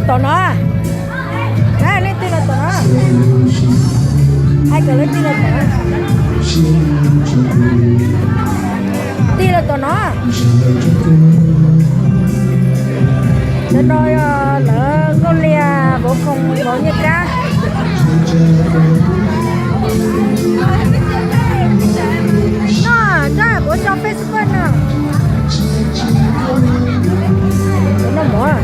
Tom no, nej tig los tom no, hais kom lawv tig los tom no, tig los tom no. Cov no yog lawv Nkauj Liag, Vauv Koos, Vauv Nyiaj Kab. No, kuv tso Facebook no. Noj mov.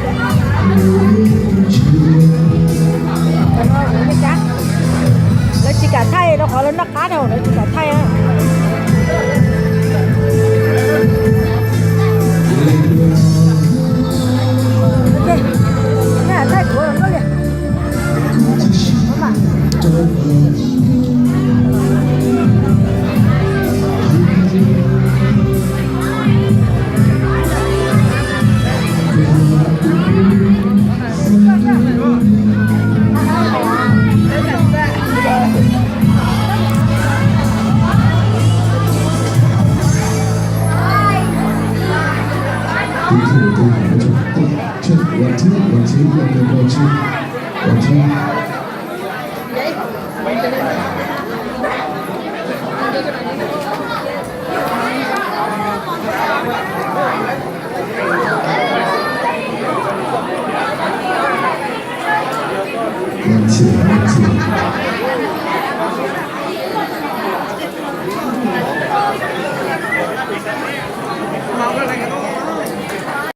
Lawv tsis kam thaij rau qhov lawv noj qab dhau, lawv tsis kam thaij. Thaij kuv li. One, two, one, two, one, two, one, two. One, two, one, two.